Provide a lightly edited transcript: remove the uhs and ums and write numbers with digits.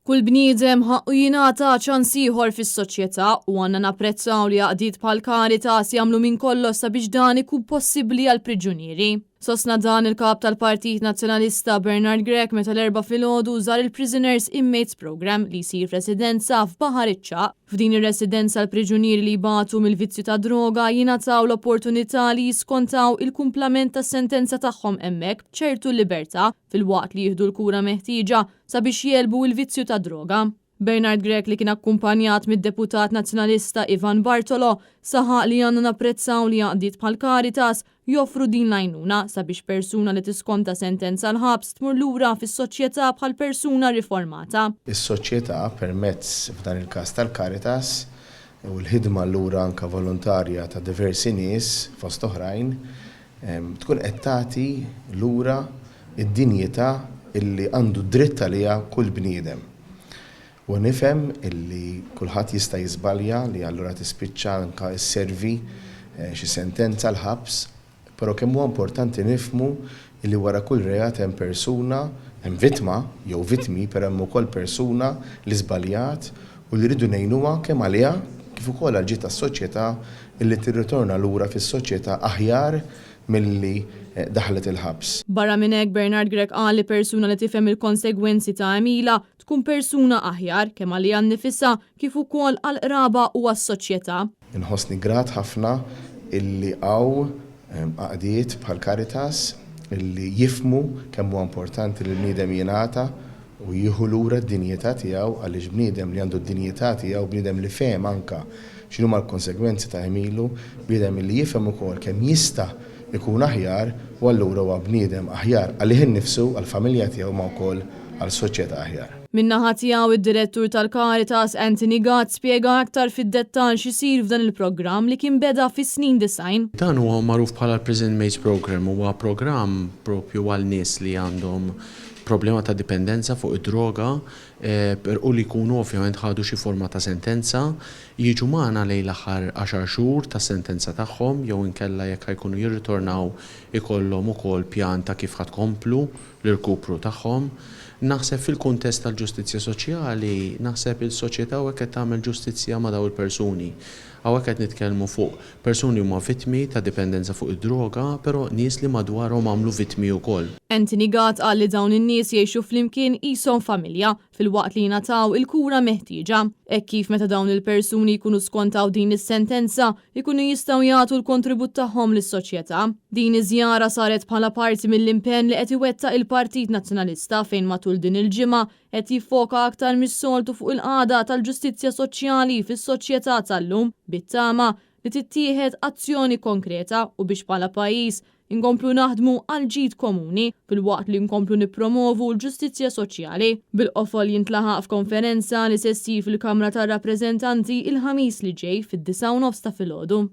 Kull bniedem ħaqqu jingħata ċans ieħor fis-soċjetà u għandna napprezzaw li għaqdiet bħal Caritas jagħmlu minn kollox sabiex dan ikun possibbli għall-priġunieri. Sostna dan il-Kap tal-Partit Nazzjonalista Bernard Grech meta l-Erbgħa filgħodu żar il-Prisoners Inmates Programme li jsir f'residenza f'Baħar iċ-Ċagħaq. F'din ir-residenza l-priġunieri li jbatu mill-vizzju tad-droga jingħataw l-opportunità li jiskontaw il-kumplament tas-sentenza tagħhom hemmhekk b'ċertu libertà filwaqt li jieħdu l-kura meħtieġa sabiex jegħlbu il-vizzju tad-droga. Bernard Grech li kien akkumpanjat mid-Deputat Nazzjonalista Ivan Bartolo saħaq li għandna napprezzaw li għaqdiet bħal Caritas joffru din l-għajnuna sabiex persuna li tiskonta sentenza l-ħabs tmur lura fis-soċjetà bħal persuna riformata. Is-soċjetà permezz f'dan il-każ tal-Caritas u l-ħidma allura anke volontarja ta' diversi nies fost oħrajn tkun qed tagħti lura d-dinjità illi għandu dritt għaliha kull bniedem. U nifhem illi kulħadd jista' jiżbalja li allura tispiċċa anke sservi xi sentenza l-ħabs, però kemm huwa importanti nifhmu illi wara kull reat hemm persuna, hemm vittma jew vittmi, però hemm ukoll persuna li żbaljat u li rridu ngħinuha kemm għaliha kif ukoll għall-ġid tas-soċjetà illi tirritorna lura fis-soċjetà aħjar milli daħlet il-ħabs. Barra minn hekk, Bernard Grech qal li persuna li tifhem il-konsegwenzi ta' għemilha tkun persuna aħjar, kemm għaliha nnifisha kif ukoll għall-qraba u għas-soċjetà. Inħossni grat ħafna illi hawn għaqdiet bħal Caritas illi jifhmu kemm huwa importanti li l-bniedem jingħata u jieħu lura d-dinjità tiegħu għaliex bniedem li għandu d-dinjità tiegħu, bniedem li fehem anke x'inhuma l-konsegwenzi ta' għemilu, bniedem li jifhem ukoll kemm jista' jkun aħjar u allura huwa bniedem aħjar għalih innifsu, għall-familja tiegħu ma wkoll għal soċjetà aħjar. Min-naħa tiegħu id-Direttur tal-Caritas Anthony Gatt spjega aktar fid-dettall x'isir f'dan il-programm li kien beda fis-snin 90. Dan huwa magħruf bħala l-Prison Mates Programme, huwa programm propju għal nies li għandhom problema ta' dipendenza fuq id-droga u li jkunu ovvjament ħadu xi forma ta' sentenza, jiġu magħna lejn l-aħħar għaxar xhur tas-sentenza tagħhom jew inkella jekk ħa jkunu jirritornaw ikollhom ukoll pjan ta' kif ħa tkomplu l-irkupru tagħhom. Naħseb fil-kuntest tal-ġustizzja soċjali, naħseb il-soċjetà hawnhekk qed tagħmel ġustizzja ma' dawn il-persuni. Hawnhekk qed nitkellmu fuq Persuni huma vittmi ta' dipendenza fuq id-droga, però nies li madwarhom għamlu vittmi ukoll. Anthony Gatt qal li dawn in-nies jgħixu flimkien qishom familja, filwaqt li jingħataw il-kura meħtieġa. Hekk kif meta dawn il-persuni jkunu skontaw din is-sentenza, ikunu jistgħu jagħtu l-kontribut tagħhom lis-soċjetà. Din iż-żjara saret bħala parti mill-impenn li qed iwettaq il-Partit Nazzjonalista fejn matul din il-ġimgħa qed jiffoka aktar mis-soltu fuq il-qagħda tal-ġustizzja soċjali fis-soċjetà tal-lum bit-tama li tittieħed azzjoni konkreta u biex bħala pajjiż inkomplu naħdmu għall-ġid komuni filwaqt li nkomplu nippromovu l-ġustizzja soċjali. Bil-qofol jintlaħaq f'konferenza li se ssir fil-Kamra tar-Rappreżentanti il-Ħamis li ġej fid-disgħa u nofs ta' filgħodu.